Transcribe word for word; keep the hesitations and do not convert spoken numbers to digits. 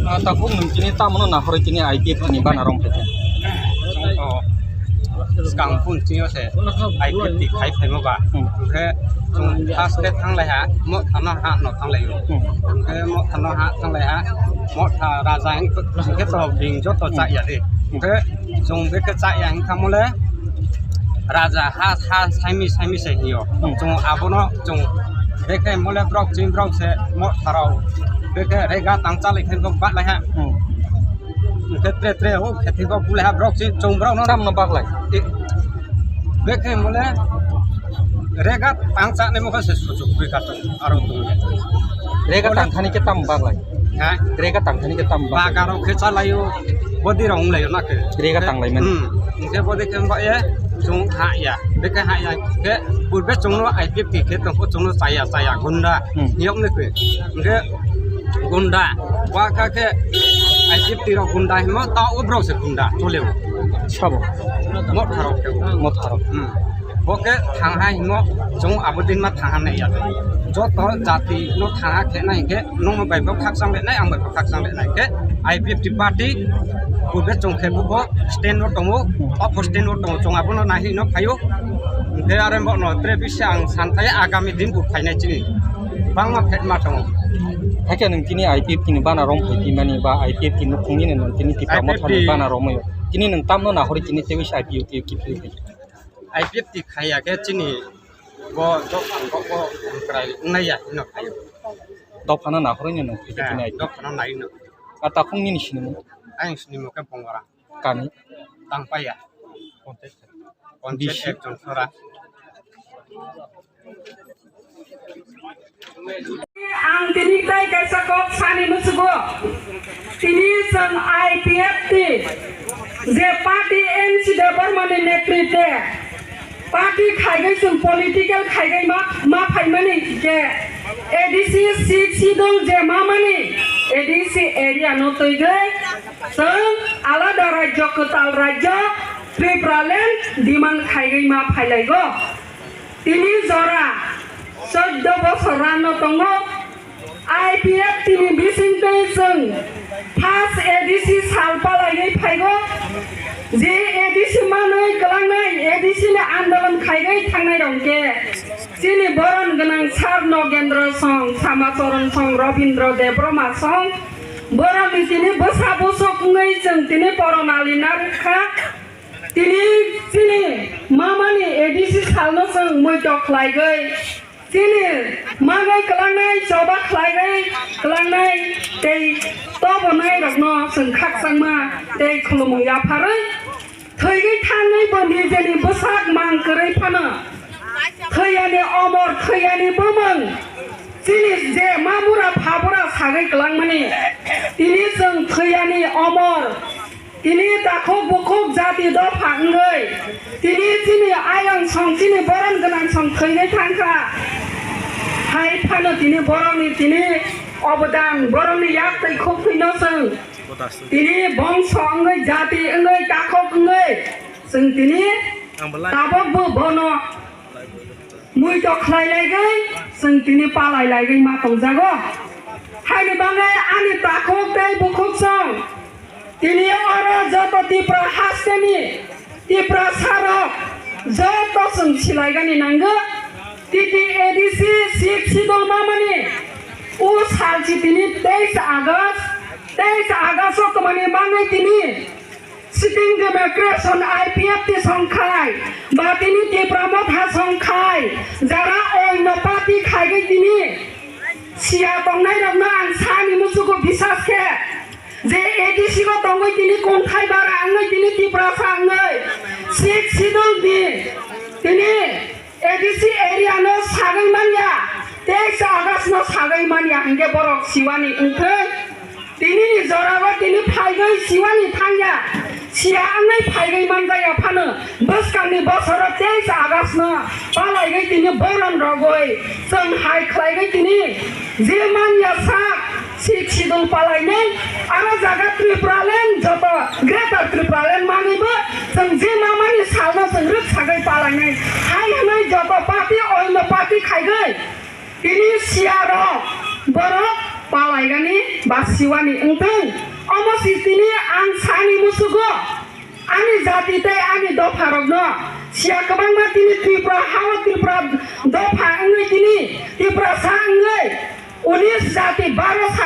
Ah, takhuk nwng tini tamo no nahorwi tini I P F T ni bana rong phaikha? Chwng to swkang phun tini o se I P F T khai phaimo ba. Hmm. Hwnkhe chwng first khe thanglaiha, Motha no ha no thanglaio. Hmm. Hwnkhe Motha no ha thanglaiha, Motha raja hwnkhe to bini joto chaya de. Hwnkhe chwng bekhe chaya hwnkha mole raja ha, ha saimi saimi se hio. Hmm. Chwng abono chwng bekhe mole brok chini brok se Motha rok bekhe rega tang chalai khe kok bat lai ha. Hmm. Hwnkhe tre tre o khe thik o bulai ha brok chini chwng brok no. Tamno baklai? E, bekhe mole rega tang chanai mo khe se sujuk bui ka tong aro tong ya. Rega tang thani khe tam baklai? Ha? Rega tang thani khe tam baklai? Bagarok khe chalaio, bodi rok wnglaio na khe. Rega tanglai mani? Hmm. Hwnkhe bodi khe ba ye chwng ha ya. Bekhe ha ya khe purbe chwngno I P F T khe tongkho chwngno chaya chaya gunda. Hmm. Yok ne khe. Hwnkhe gunda. Wa kha khe I P F T rok gunda himo ta o brok se gunda choleo. Sabo? Motha rok khe. Motha rok. Hmm. Bo khe thang ha himo chwng abo din ma thang ha nai ya. Joto jati no thang ha khe nai khe Nwng bai bo khakchang le nai, ang bai bo khakchang le nai khe I P F T party purbe chwng khe bo stand o tongo, o bo stand o tongo, chwng abono nahino phaio. Hwnkhe are bo no tre bisa ang san thai agami din bo phainai chini bangma phetma tongo. Hakhe nwng tini I P F T ni bana rong phai phi mani ba I P F T nukhungni nwng tini Tipra Motha ni I P F T bana romwi. Tini nwng tamno nahori tini tei wisa I P F T kiphilwi phai? I P F T khaiya khe chini bo dophang kok bo kwrai wngnai ya hino khaio. Dophano nahorwi no nung phai khe tini I P F T. Dophano nai no. A takhuk nini sinimung? Ayang sinimung khe Bongora. Kami? Tangpaiya. Panchayat. Panchayat B C. Ekjon sora. Ang tini tai kaisa kok sani musugo. Tini chwng I P F T je party N C Debbarma ni netrite party khaiwi chwng political khaiwi ma, ma phaimani khe A D C Sixth Schedule je mamani A D C area no twigwi chwng alada rajyo, kwtal rajyo Tripura land demand khaiwi ma phailaigo. Tini jora choddo bosor rano tongo. I P F T ni bisingtwi chwng first A D C sal palaiwi phaigo. Je A D C manwi kwlangnai, A D C ni andolon khaiwi thangnai rok khe chini boron gwnang sir Nogendra song, Samacharan song, Rabindra Debbarma song, borokni tini bwsa bwswk wngwi chwng tini poronali narwkha. Tini chini mamani A D C salno chwng muitok khlaigwi, chini manwi kwlangnai, choba khlaigwi kwlangnai tei tobonai rokno chwng khakchangma tei khulumung yapharwi thwigwi thangwi bo nijeni bwsak mang kwrwi phano thwiyani omor, thwiyani bumung chini je mamura phabura sagwi kwlangmani tini chwng thwiyani omor. Tini takhuk bukhuk jati dopha wngwi, tini chini ayang song, chini boron gwnang song thwigwi thangkha. Hai phano tini borokni tini obodan, borokni yak twi khuk twino chwng tini bongso wngwi, jati wngwi, takhuk wngwi chwng tini tabukbo bono muitok khlai laigwi, chwng tini palai laigwi ma tongjago. Haini bagwi ani takhuk tei bukhuk song tini oro joto Tipra hasteni Tiprasarok joto chwng silaigani nango. T T A D C Sixth Schedule mamani o salchi tini teis August, teis August o twmani bagwi tini Sitting Democration I P F T songkhai, ba tini Tipra Motha songkhai, jara oino party khaigwi tini siya tongnai rokno ang sani musugo bisas khe je A D C o tongwi tini kongthai bara wngwi tini Tiprasa wngwi Sixth Schedule ni tini A D C area no sagwi manya, teis August no sagwi manya hinkhe borok siwani wngthwi. Tinini jorao tini phaigwi siwani thangya, siya wngwi phaigwi manjaya phano bwskangni bosoro teis August no palaigwi tini boron rogwi chwng hai khlaigwi tini je manya sak Sixth Schedule palainai, aro jaga Tripuraland joto Greater Tripuraland manwibo chwng je mamani salno chwng rwk sagwi palainai hai hwnwi joto party oino party khaigwi tini siyarok borok palaigani ba siwani wngtong. Omo si tini ang sani musugo ani jati tei ani dopharokno siya kwbangma tini Tripura hao Tripura dopha wngwi tini Tiprasa wngwi unis jati baro sa-